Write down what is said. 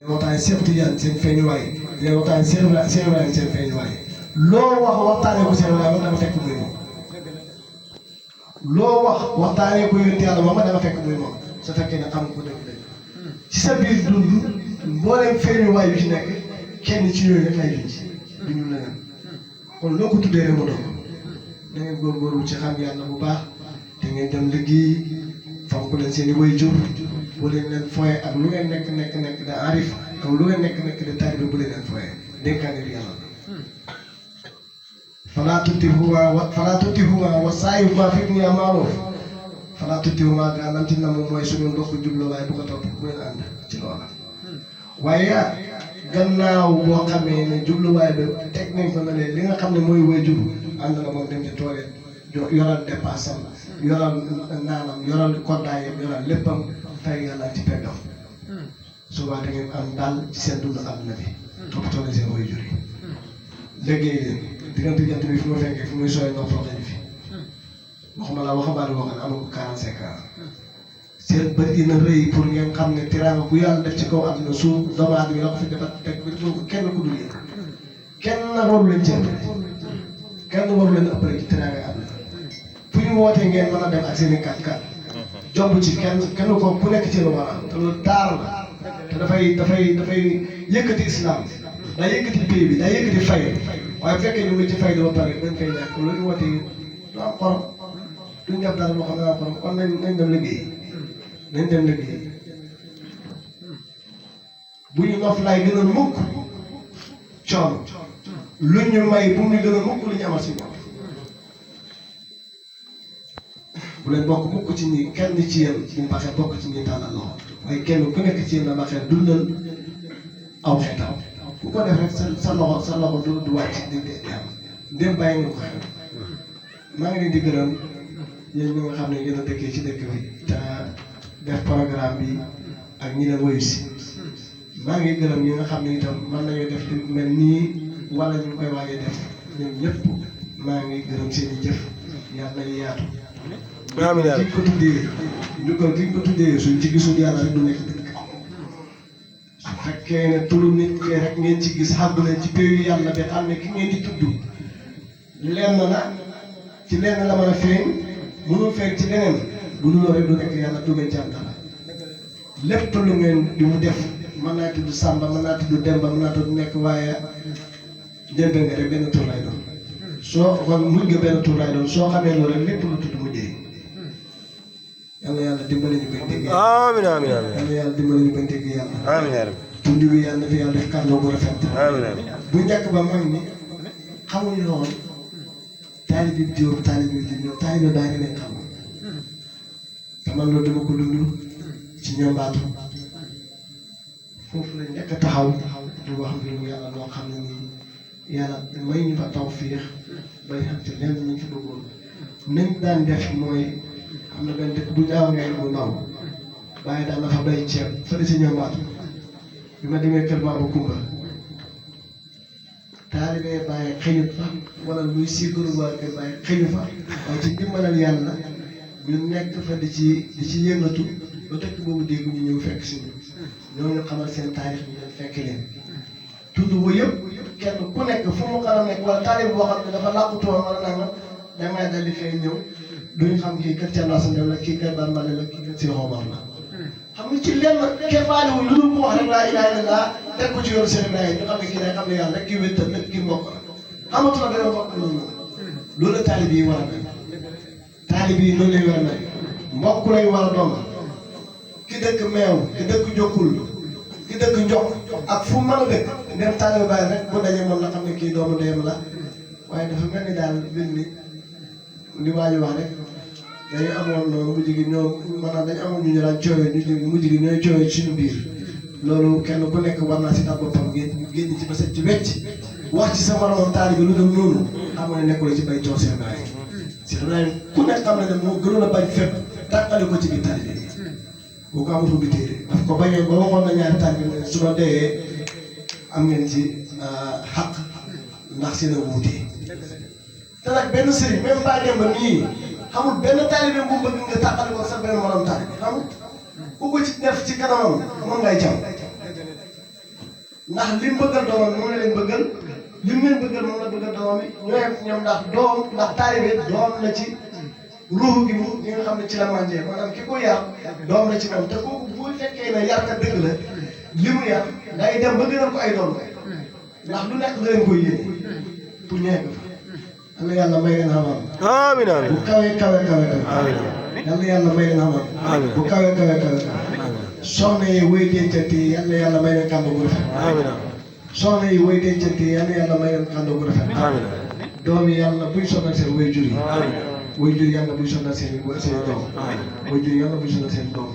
waxtaanee Cheikh Tidiane seen feeñuwaay dinañ waxtaanee Cheikh Ibrahima seen feeñuwaay loo wax waxtaanee ko Cheikh Ibrahima dama fekk muy moom loo wax waxtaanee ko yonent Yàlla moom dama fekk muy moom su fekkee ne xam nga ko dëgg-dëgg ci sa biir dund mbooleem feeñuwaay yu ci nekk kenn ci yooyu rek lay junj du ñu leneen kon loo ko tuddee rek mu doon da ngeen góorgóorlu ci xam Yàlla bu baax te ngeen dem liggéey fonk leen seen i waajur bu leen leen foyee ak lu ngeen nekk da arif ak lu ngeen nekk da taalibe bu leen leen foyee dénkaane bi Yàlla falaa tutihuma wa saahibhumaa fi dunyaa ma'ruuf falaa tutihuma gaa lam ci nam mooy suñu mbokk jubluwaay bu ko topp bu leen ànd ci loola waaye gannaaw boo xamee ne jubluwaay bi teg nañ ko na leen li nga xam ne mooy waajur ànd na moom dem ci tool yoral dépasse am yoral naanam yoral koddaayam yoral léppam fay Yàlla ci peggam souvent da ngeen am daal ci seen dund àdduna bi toppatoo leen seen waajur yi liggéey leen diggante jant bi fi mu fekkee fi muy sooy noppal nañu fi waxuma la waxambaane boo xam ne amul 45 ans seen bët yi na rëy pour ngeen xam ne tiraanga bu Yàlla def ci kaw àdduna suuf doomu aadama yi la ko fi defar teg ba ko kenn ku dul yéen kenn waru leen cee kenn waru leen ëppale ci tiraanga àdduna fu ñu wootee ngeen mën a dem ak seen i 4x4 jomb ci kenn ko ku nekk ci lu war a am te loolu taar la te dafay yëkkati islam daa yëkkati pays bi daa yëkkati fay waaye bu fekkee ñu ngi ci fay ba pare dañ koy ñàkk loolu ñu wootee du am xorom duñ def dara loo xam ne am xorom kon nañ dem liggéey bu ñu nof laay gën a mukk coono lu ñu may bu ñu gën a mukk lu ñu amal si bopp bu leen bokk mukk ci ñi kenn ci yéen ñu baxee bokk ci ñi tàllal loxo waaye kenn ku nekk ci yéen la baxee dundal aw xeetam ku ko def rek sa loxo du wàcc di am ndéem bàyyi nga ko xel maa ngi leen di gërëm yéen ñi nga xam ne yéen a dëkkee ci dëkk bi te def programme bi ak ñi leen woyu si maa ngi gërëm ñi nga xam ne itam mën nañoo def lu mel nii wala ñu koy waajee def ñoom ñëpp maa ngi gërëm seen i jëf yàlla nañu yaatu. amiin amiin ko tuddee njukkal ki ko tuddee suñ ci gisul Yàlla rek du nekk dëkk su fekkee ne turu nit ki rek ngeen ci gis xàgg leen ci péeyu Yàlla bi xam ne ki ngeen di tudd lenn la ci lenn la mën a feeñ mënul feeñ ci leneen bu dul rek du nekk Yàlla du ngeen ci am dara lépp lu ngeen di mu def mën naa tudd Samba mën naa tudd Demba mën naa tudd nekk waaye jënd nga rek benn tur lay doon soo kon mujj nga benn tur lay doon soo xamee loolu rek lépp lu tudd mu jëriñ yàlla yàlla dimbali ñu bañ dégg yàlla. amiin amiin amiin yàlla yàlla dimbali ñu bañ dégg yàlla. amiin yaa rabbi. tund bi yàlla na fi yàlla def kàddu bu rafet. amiin amiin bu njëkk ba mag ñi xamuñu lool taalibe bi diw taalibe bi diw taalibe daal di leen xamoon te man loolu dama ko dund ci ñoombaatu foofu la njëkk a taxaw di wax mbirum yàlla loo xam ne nii yàlla may ñu fa tawfiix bay xam ci lenn ñu fi bëggoon nañ daan def mooy. am na benn dëkk bu ñaaw ngay bu ndaw waaye daan na fa bay ceeb fële si ñoombaatu bi ma demee kër Baba Kumba taalibe bàyyi xëyut fa wala luy siikaru waa kër bàyyi xëyu fa waaye ci dimbalal Yàlla ñu nekk fa di ci yëngatu ba dëkk boobu dégg ñu ñëw fekk si ñooñu xamal seen taarix ñu leen fekk leen tudd ba yëpp kenn ku nekk fu mu xaram nekk wala taalibe boo xam ne dafa làqutoon wala nanga dangay dal di fay ñëw duñ xam kii kër Thierno Assane la kii kër Bamba la kii kër Cheikh Omar la xam nga ci lenn kefaale wu lu dul mu wax rek laa ilaaha illallaah teg ko ci yoonu Cheikh Ibrahima ñu xam ne kii day xam ne yàlla rek kii wéttal nag kii mbokk la xamatu la dana mbokk loolu la taalib yi war a mel taalib yi noonu lay war a mel mbokk lay war a doon ki dëkk meew ki dëkk jokkul ki dëkk njokk ak fu mën a dëkk ndem taalib bàyyi rek bu dajee moom la xam ne kii doomu ndeyam la waaye dafa mel ni daal mbir mi li waa ji wax rek dañu amoon mujj gi ñoom maanaam dañu amoon ñu daan coowee mujj gi ñooy coowee ci suñu biir loolu kenn ku nekk war naa si tax boppam génn ci ba set ci wecc wax ci sa moromam taalibe lu dem noonu xam nga ne nekkul ci bay coow Cheikh Ibrahima Cheikh Ibrahima ku nekk xam ne moo gënoon a bañ fépp tàqale ko ci biir taalibe yi boo ko amatul bi téere daf ko bañee ba waxoon na ñaari taalibe ne su ma dee am ngeen ci xaq ndax seen a wuute te nag benn sëriñ même Ba Demba nii xamul benn taalibe bu bëgg nga tàqale ko sa benn morom taalibe xamul ku ko ci def ci kanamam moom ngay jam ndax li mu bëggal doomam moom la leen bëggal li mu leen bëggal moom la bëggal doomam yi ñoom ndax doom ndax taalibe doom la ci ruuxu gi mu ñi nga xam ne ci la màndee maanaam ki ko yar doom la ci moom te kooku bu fekkee ne yar kat dëgg la li mu yar day dem ba gënal ko ay doom ndax lu nekk la leen koy yéene pour ñu yegg fa yàlla may leen xam-xam. amiin amiin bu kawe kawe kawe kawe. yàlla may leen xam-xam. amiin bu kawe kawe kawe. soxna yi woy dencante yi yàlla may leen kàddu gu rafet. amiin soxna yi woy dencante yi yàlla may leen kàddu gu rafet. amiin doom yi yàlla buy sonal seen way jur yi. way jur yàlla buy sonal seen doom. way jur yàlla buy sonal seen doom.